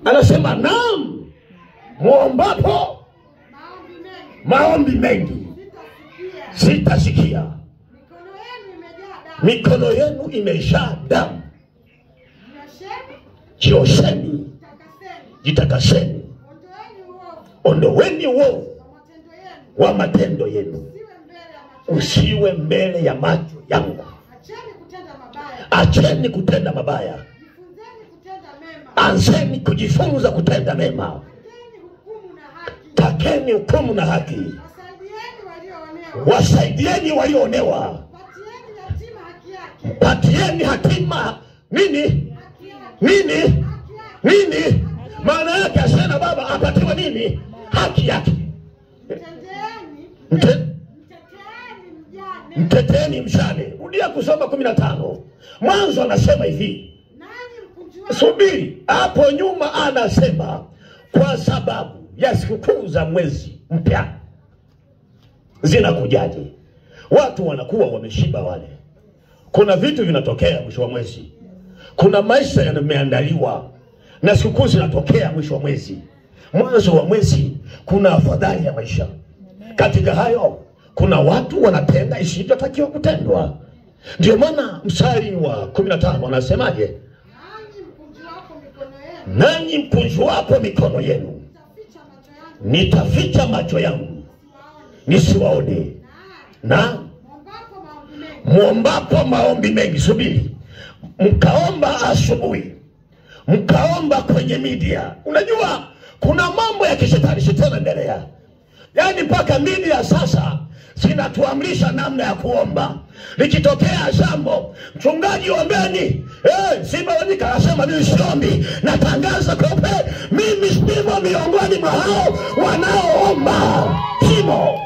Anasema naam, muombapo maombi mengi sitasikia. Mikono yenu imejaa damu. Jiosheni, jitakaseni, ondoweni uovu wa matendo yenu, usiwe mbele ya macho yangu. Acheni kutenda mabaya, anzeni kujifunza kutenda mema. Takeni hukumu na haki, wasaidieni walioonewa, patieni hatima nini? Nini? Nini? Maana yake asema baba apatiwe nini? Haki yake. Mteteni mjane. Rudia kusoma 15. Mwanzo anasema hivi. Subiri. Hapo nyuma anasema kwa sababu ya sikukuu za mwezi mpya zinakujaje? Watu wanakuwa wameshiba wale. Kuna vitu vinatokea mwisho wa mwezi. Kuna maisha yameandaliwa na sikukuu zinatokea mwisho wa mwezi. Mwanzo wa mwezi kuna afadhali ya maisha. Katika hayo kuna watu wanatenda isivyotakiwa kutendwa. Ndio maana mstari wa 15 anasemaje? Nanyi mkunjuapo mikono yenu, nitaficha macho yangu nisiwaone. Na muombapo maombi mengi, subiri, mkaomba asubuhi, mkaomba kwenye media. Unajua kuna mambo ya kishetani, shetani anaendelea. Yaani mpaka media sasa zinatuamrisha namna ya kuomba. Likitokea jambo, mchungaji ombeni. Simba Wanyika anasema mimi siombi, natangaza kweupe, mimi simo miongoni mwa hao wanaoomba. Simo.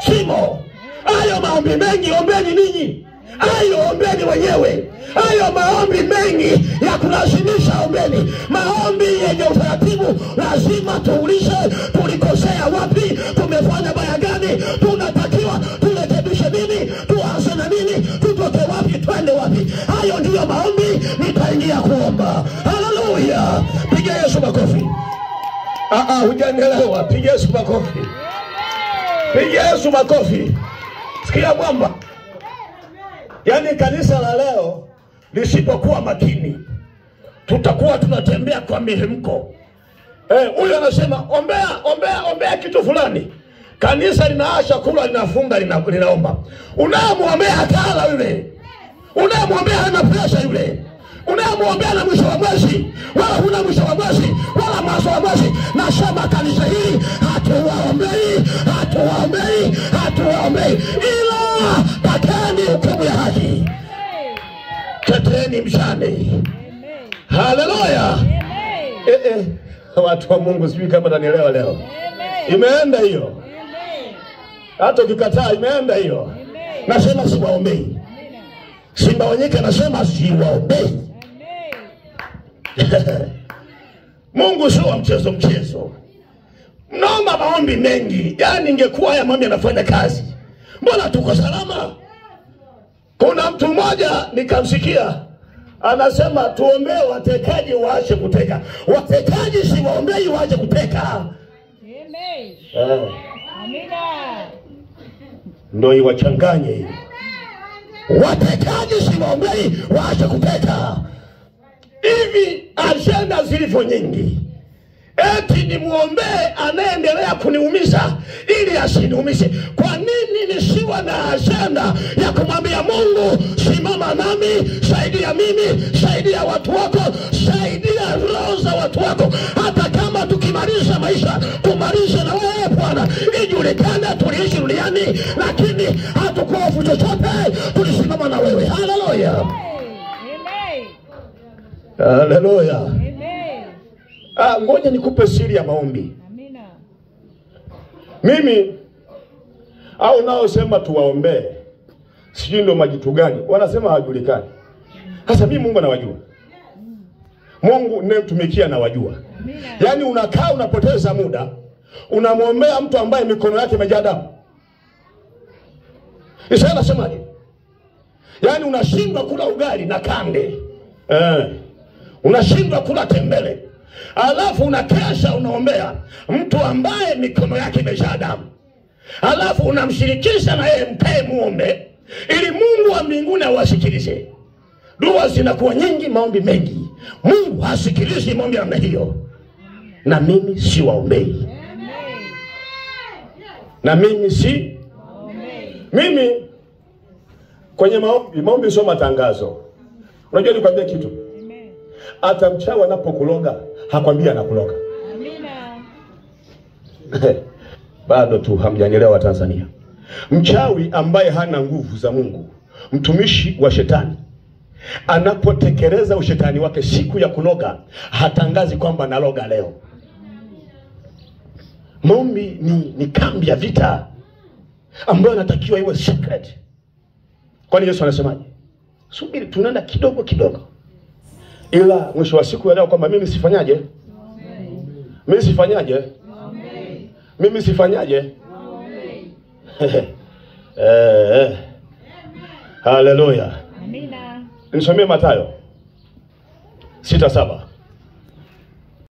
Simo. Hayo maombi mengi ombeni ninyi. Hayo ombeni wenyewe. Hayo maombi mengi ya kulazimisha ombeni. Maombi yenye utaratibu lazima tuulize, tulikosea wapi, tumefanya baya gani, tunatakiwa turekebishe nini, tuanze na nini, tutoke wapi, twende wapi. Hayo ndiyo maombi nitaingia kuomba. Haleluya. Piga Yesu makofi. Hujanielewa. Piga Yesu makofi. Piga Yesu makofi. Sikia mwamba. Yaani kanisa la leo lisipokuwa makini, tutakuwa tunatembea kwa mihemko. Huyu anasema ombea, ombea, ombea kitu fulani. Kanisa linaasha kula, linafunga, linaomba. Unayemwombea hatala yule. Unayemwombea hana pesa yule. Unayemwombea na mwisho wa mwezi, wala huna mwisho wa mwezi, wala mwanzo wa mwezi. Nasema kanisa hili hatuwaombei, hatuwaombei, hatuwaombei, ila takeni hukumu ya haki. Teteni mjane. Haleluya. Watu wa Mungu, sijui kama tanielewa leo. Imeenda hiyo. Hata ukikataa imeenda hiyo. Nasema siwaombei. Simba Wanyika nasema siwaombei. Mungu sio wa mchezo mchezo. Mnaomba maombi mengi. Yaani ingekuwa haya maombi yanafanya kazi, mbona tuko salama? Kuna mtu mmoja nikamsikia anasema tuombee watekaji waache kuteka. Watekaji si waombei waache kuteka. Amen. Amina. Ndio iwachanganye hiyo. Watekaji si waombei waache kuteka. Hivi agenda zilivyo nyingi, eti nimuombee anayeendelea kuniumiza ili asiniumize. Kwa nini nisiwe na agenda ya kumwambia Mungu, simama nami, saidia mimi, saidia watu wako, saidia roho za watu wako. Hata kama tukimaliza maisha, tumalize na wewe Bwana. Ijulikane tuliishi duniani, lakini hatukuwa hofu chochote, tulisimama na wewe. Haleluya. Haleluya. Ngoja nikupe siri ya maombi. Amina. Mimi au nao sema tuwaombee, sijui ndio majitu gani wanasema hawajulikani. Sasa mimi Mungu anawajua. Mungu ninayemtumikia anawajua. Yaani unakaa unapoteza muda unamwombea mtu ambaye mikono yake imejaa damu. Isaya anasemaje? Yaani unashindwa kula ugali na kande. Unashindwa kula tembele. Alafu unakesha unaombea mtu ambaye mikono yake imejaa damu, alafu unamshirikisha na yeye mkae muombe ili Mungu wa mbinguni awasikilize. Dua zinakuwa nyingi, maombi mengi, Mungu hasikilizi maombi namna hiyo. Na mimi si waombei, na mimi si mimi kwenye maombi. Maombi sio matangazo. Unajua nikwambia kitu, hata mchawi anapokuloga hakwambia anakuloga. Amina. Bado tu hamjanielewa Tanzania. Mchawi ambaye hana nguvu za Mungu, mtumishi wa shetani, anapotekeleza ushetani wake siku ya kuloga, hatangazi kwamba naloga leo. Maombi ni kambi ya vita ambayo inatakiwa iwe secret. Kwani Yesu anasemaje? Subiri, tunaenda kidogo kidogo, ila mwisho wa siku elewa kwamba mimi sifanyaje? Mimi sifanyaje? Mimi sifanyaje? Haleluya. Amina. Nisomee Mathayo 6:7.